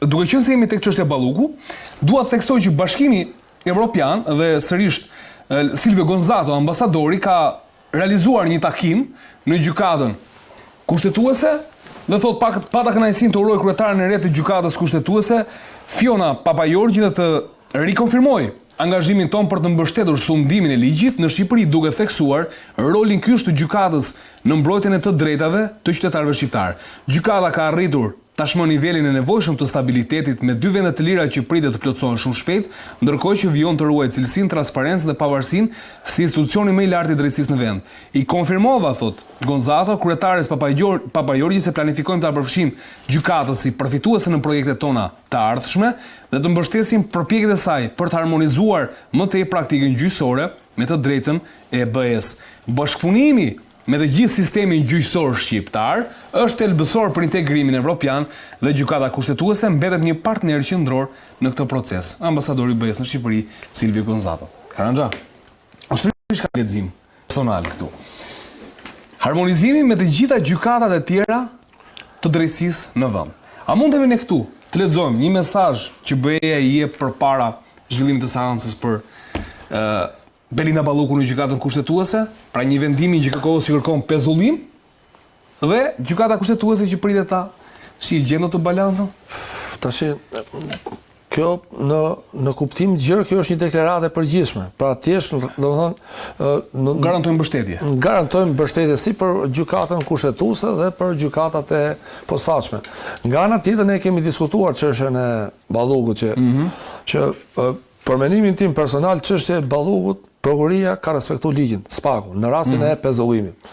duke qenë se jemi tek çështja Balluku, dua të theksoj që Bashkimi Evropian dhe sërish Silvio Gonzato, ambasadori ka realizuar një takim në Gjykatën Kushtetuese dhe thotë pak pata kënaqësinë të uroj kryetaren e re të Gjykatës Kushtetuese, Fiona Papajorgji dhe të rikonfirmoj angazhimin tonë për të mbështetur sundimin e ligjit në Shqipëri duke theksuar rolin kyç të gjykatës në mbrojtjen e të drejtave të qytetarëve shqiptarë. Gjykata ka arritur tashmë nivelin e nevojshëm të stabilitetit me dy vende të lira që pritet të plotësohen shumë shpejt, ndërkohë që vijon të ruajë cilësinë, transparencën dhe pavarësinë si institucioni më i lartë i drejtësisë në vend. I konfirmova, thotë Gonzato, kryetares Papajorgji se planifikojmë ta përfshijmë gjykatën si përfituese në projektet tona të ardhshme dhe të mbështesim përpjekjet e saj për të harmonizuar më tej praktikën gjyqësore me të drejtën e BE-së. Bashkëpunimi me të gjithë sistemin gjyqësor shqiptar është thelbësor për integrimin evropian dhe Gjykata Kushtetuese mbetet një partner qendror në këtë proces. Ambasadori i BE-së në Shqipëri, Silvio Gonzato. Karanxha, sërish ka lexim personal këtu. Harmonizimi me të gjitha gjykatat e tjera të drejtësisë në vend. A mundemi ne këtu të lexojmë një mesazh që BE-ja i jep përpara zhvillimit të seancës për ë Belinda Balluku në Gjykatën Kushtetuese, pra një vendim i GJKKO-së që kërkon pezullim dhe Gjykata Kushtetuese që pritet ta si e gjen dot balancën? Tashi kjo në në kuptim të gjerë kjo është një deklaratë e përgjithshme. Pra thjesht, domethënë, në garantojmë mbështetje. Garantojmë mbështetje si për gjykatën kushtetuese dhe për gjykatat e posaçme. Nga ana tjetër ne kemi diskutuar çështjen e Ballukut që mm -hmm. që Për mendimin tim personal, çështja e Ballukut, prokuroria ka respektu ligjin, SPAK-u, në rastin mm. e pezullimit.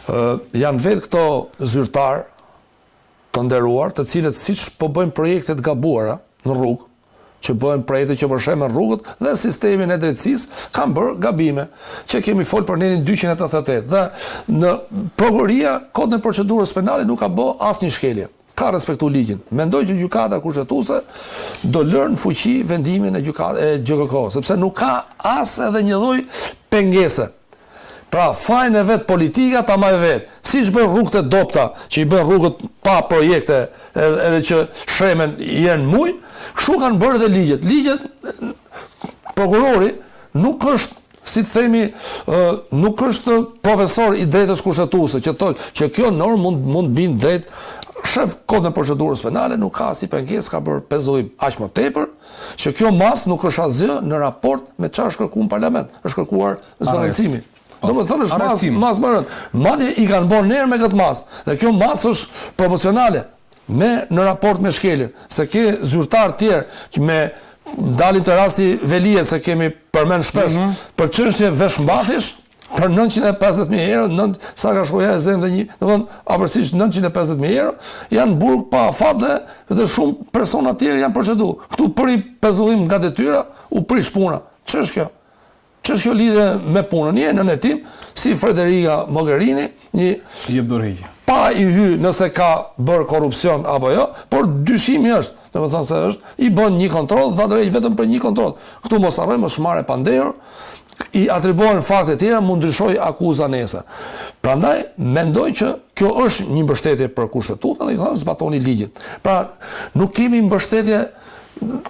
Ë janë vetë këto zyrtarë të nderuar, të cilët siç po bëjnë projekte të gabuara në rrugë, që bëhen projekte që po shemben rrugët dhe sistemin e drejtësisë kanë bërë gabime, që kemi fol për nenin 288 dhe në prokuroria kodin e procedurës penale nuk ka bë asnjë shkelje. Ka respektu ligjin. Mendoj që Gjykata Kushtetuese do lërë në fuqi vendimin e gjykatës e GJKKO, sepse nuk ka as edhe një lloj pengese. Pra, fajin e vet politika ta mbajë vet. Siç bën rrugët e dobëta, që i bën rrugët pa projekte edhe, edhe që shemen një herë në muj, kështu kanë bërë edhe ligjet. Ligjet prokurori nuk është si të themi, nuk është profesor i drejtës kushtetuese që thotë që kjo normë mund mund të bind drejt shef kodin e procedurës penale nuk ka asnjë pengesë ka bërë pezullim aq më tepër që kjo masë nuk është asgjë në raport me çfarë është kërkuar në parlament është kërkuar zëvendësimi po. Domethënë është masë masë më rëndë. Madje i kanë bërë nder me këtë masë. Dhe kjo masë është proporcionale me në raport me shkeljen, se ke zyrtarë tjerë që me dalim te rasti Veliaj se kemi përmend shpesh mm -hmm. për çështje veshmbathjesh për 950.000 euro, nënt, sa ka shkuar e zëmë dhe një, domethënë afërsisht 950.000 euro, janë në burg pa afat dhe, dhe shumë persona tjerë janë procedu. Këtu për një pezullim nga detyra, u prish puna. Ç'është kjo? Ç'është kjo lidhje me punën? Je nën hetim si Frederica Mogherini, një jep dorëheqje. Pa i hy nëse ka bërë korrupsion apo jo, por dyshimi është, domethënë se është, i bën një kontroll, dha dorëheqje vetëm për një kontroll. Këtu mos harrojmë është marrë e pandehur, i atribuohen fakte të tjera, mund ndryshojë akuza nesër. Prandaj mendoj që kjo është një mbështetje për kushtetutën dhe i thonë zbatoni ligjin. Pra, nuk kemi mbështetje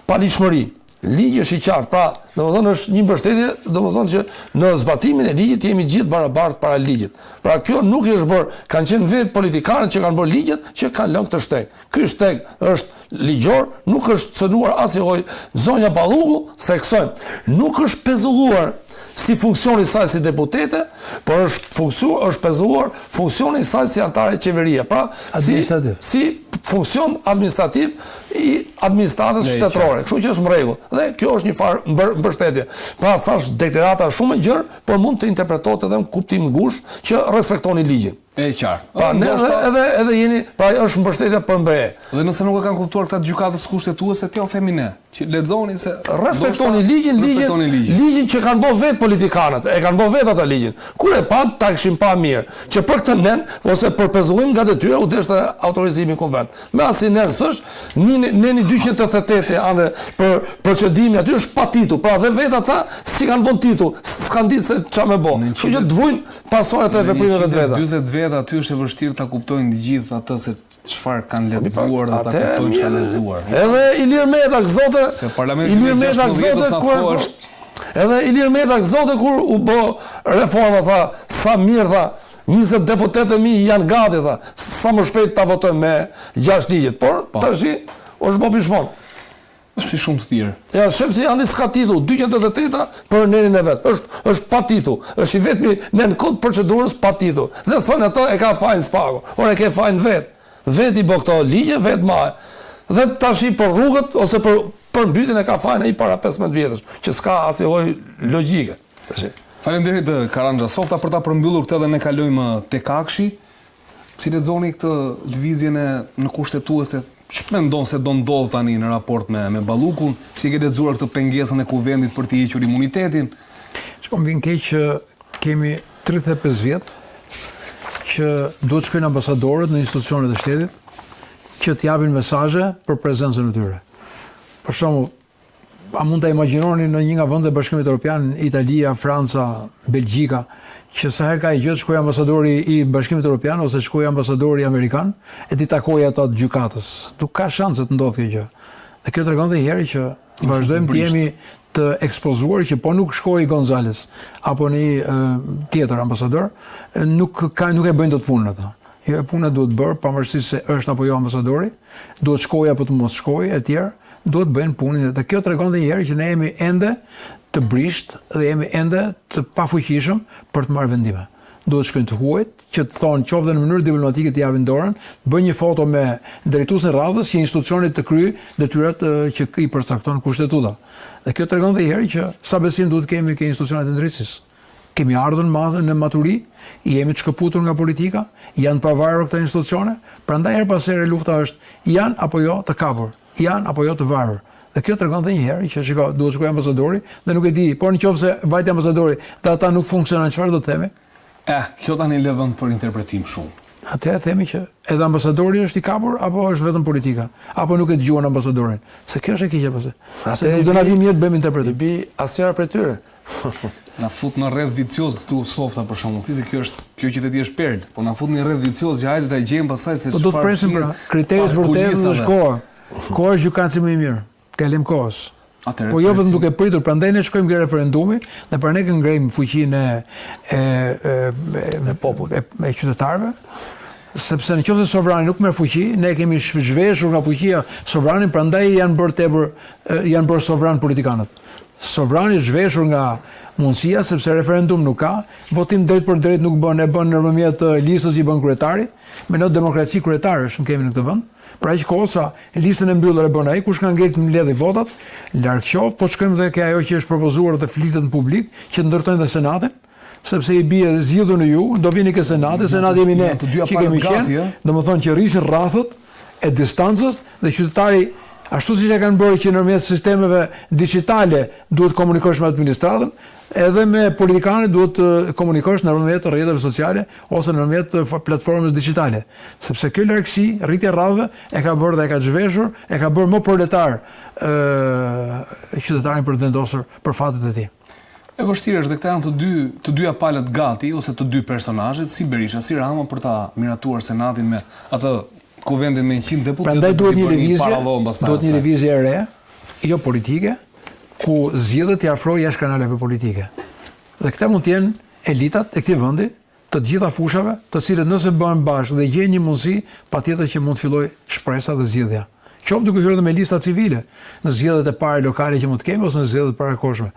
paligjshmëri. Ligji është i qartë, pra, domethënë është një mbështetje, domethënë që në zbatimin e ligjit jemi gjithë barabartë para ligjit. Pra kjo nuk i është bërë, kanë qenë vetë politikanët që kanë bërë ligjet që kanë lënë këtë shteg. Ky shteg është ligjor, nuk është cënuar asnjë lloj. Zonja Balluku, theksojmë, nuk është pezulluar si funksioni i saj si deputete, por është funksion është pezulluar funksioni i saj si anëtare qeverie. Pra, si si funksion administrativ i administratës shtetërore. Kështu që është në rregull. Dhe kjo është një farë mbështetje. Pra thash deklarata shumë e gjerë, por mund të interpretohet edhe në kuptim ngushtë që respektoni ligjin. E qartë. Pra ne edhe edhe edhe jeni, pra është mbështetja për BE. Dhe nëse nuk e kanë kuptuar këta të gjykatës kushtetuese, t'jua themi ne, që lexoni se respektoni ligjin, ligjin, ligjin, ligjin që kanë bërë vetë politikanët, e kanë bërë vetë ata ligjin. Kur e pa, ta kishin pa mirë, që për këtë nen ose për pezullim nga detyra u deshte autorizimi në kuvend. Me asnjë nen s'është, neni, neni 288 ande për procedimin aty është pa titull, pra dhe vetë ata s'i kanë vënë titull, s'kanë ditë se ça me bo. Kështu që të vujnë pasojat e veprimeve të veta. 140 vetë. vetë aty është e vështirë ta kuptojnë të gjithë atë se çfarë kanë po, lexuar dhe ta kuptojnë çfarë kanë lexuar. Edhe Ilir Meta gëzote, se parlamenti Ilir Meta gëzote kur është Edhe Ilir Meta gëzote kur u bë reforma tha, sa mirë tha, 20 deputetët e mi janë gati tha, sa më shpejt ta votojmë me 6 ligjet, por po. tashi është bë pishmon. Si shumë të tjerë. Ja, shef si Andi s'ka titull, 288-a për nenin e vet. Është është pa titull. Është i vetmi nen kod procedurës pa titull. Dhe thonë ato e ka fajin SPAK-u. Ore ke fajin vet. Vet i bë këto ligje, vet ma. Dhe tashi për rrugët ose për përmbytjen e ka fajin ai para 15 vjetësh, që s'ka asnjë lloj logjike. Tashi. Faleminderit Karanxha Softa për ta përmbyllur këtë dhe ne kalojmë tek AKSHI. Si lexoni këtë lëvizjen e në kushtetuese? Ç'mendon se do ndodhë tani në raport me me Ballukun? Si e ke lexuar këtë pengesën e Kuvendit për t'i hequr imunitetin? Shiko, më vjen keq që kemi 35 vjet që duhet të shkojnë ambasadorët në institucionet e shtetit që të japin mesazhe për prezencën e tyre. Për shembull, A mund ta imagjinoni në një nga vendet e Bashkimit Evropian, Italia, Franca, Belgjika, që sa herë ka një gjë të shkojë ambasadori i Bashkimit Evropian ose të shkojë ambasadori amerikan e t'i takojë ata të gjykatës. Nuk ka shanse të ndodhë kjo gjë. Dhe kjo tregon dhe një herë që vazhdojmë të jemi të ekspozuar që po nuk shkoi Gonzales apo një tjetër ambasador, nuk ka nuk e bëjnë dot punën ata. Jo, puna duhet bërë pavarësisht se është apo jo ambasadori, duhet shkojë apo të mos shkojë etj. Duhet bëjnë punën dhe kjo tregon dhe një herë që ne jemi ende të brishtë dhe jemi ende të pafuqishëm për të marrë vendime. Duhet shkojnë të huajt që të thonë qoftë dhe në mënyrë diplomatike të japin dorën, të bëjnë një foto me drejtuesin e radhës që institucioni të kryejë detyrat që i përcakton kushtetuta. Dhe kjo tregon dhe një herë që sa besim duhet të kemi ke institucionet e drejtësisë. Kemi ardhur në në maturi, jemi të shkëputur nga politika, janë të pavarur këto institucione, prandaj herë pas here lufta është janë apo jo të kapur, janë apo jo të varur. Dhe kjo tregon dhe një herë që shiko, duhet të shkojë ambasadori dhe nuk e di, por në qoftë se vajti ambasadori dhe ata nuk funksionojnë, çfarë do të themi? Eh, kjo tani lë vend për interpretim shumë. Atëherë themi që edhe ambasadori është i kapur apo është vetëm politika, apo nuk e dëgjuan ambasadorin. Se kjo është e keqja pastaj. Se nuk do na vijë mirë të bëjmë interpretim. I bi asnjëra prej tyre. Na fut në rreth vicioz këtu softa për shembull, ti se kjo është kjo që ti është perl, po na fut në rreth vicioz që hajde ta gjejmë pastaj se çfarë. Po do të presim pra, kriteri i vërtetë është koha. Koha është gjykatësi më i mirë. T'ia lëmë kohës. Atëherë, po jo vetëm duke pritur, prandaj ne shkojmë ke referendumi dhe prandaj ne ngrejmë fuqinë e e e, e popullit, e, e qytetarëve, sepse në qoftë se sovrani nuk merr fuqi, ne kemi zhveshur nga fuqia sovranin, prandaj janë bërë tepër janë bërë sovran politikanët. Sovrani është zhveshur nga mundësia sepse referendum nuk ka, votim drejtpërdrejt nuk bën, e bën nëpërmjet listës që i bën kryetari. Me demokraci kryetarësh ne kemi në këtë vend. Për aq kohë sa listën e mbyllur e bën ai, kush ka ngel të mbledhë votat, larg qoftë, po shkojmë dhe ke ajo që është propozuar dhe flitet në publik, që të ndërtojnë dhe senatin, sepse i bie zgjidhuni ju, do vini ke senati, senati jemi ne që kemi qenë, domethënë që rrisin rrathët e distancës dhe qytetari ashtu siç e kanë bërë që nëpërmjet sistemeve digjitale duhet të komunikosh me administratën, edhe me politikanët duhet të komunikosh nëpërmjet rrjeteve sociale ose nëpërmjet platformës digjitale, sepse kjo largësi, rritja e rrathëve e ka bërë dhe e ka zhveshur, e ka bërë më proletar qytetarin për të vendosur për fatet e tij. E vështirë është dhe këta janë të dy, të dyja palët gati ose të dy personazhet, si Berisha, si Rama për ta miratuar Senatin me atë kuvendin me 100 deputetë. Prandaj duhet një lëvizje, duhet një lëvizje e re, jo politike, ku zgjedhjet t'i afrojë jashtë kanaleve politike. Dhe këta mund të jenë elitat e këtij vendi, të të gjitha fushave, të cilët nëse bëhen bashkë dhe gjejnë një mundësi, patjetër që mund të fillojë shpresa dhe zgjidhja. Qoftë duke hyrë edhe me lista civile në zgjedhjet e para lokale që mund të kemi ose në zgjedhjet e parakohshme.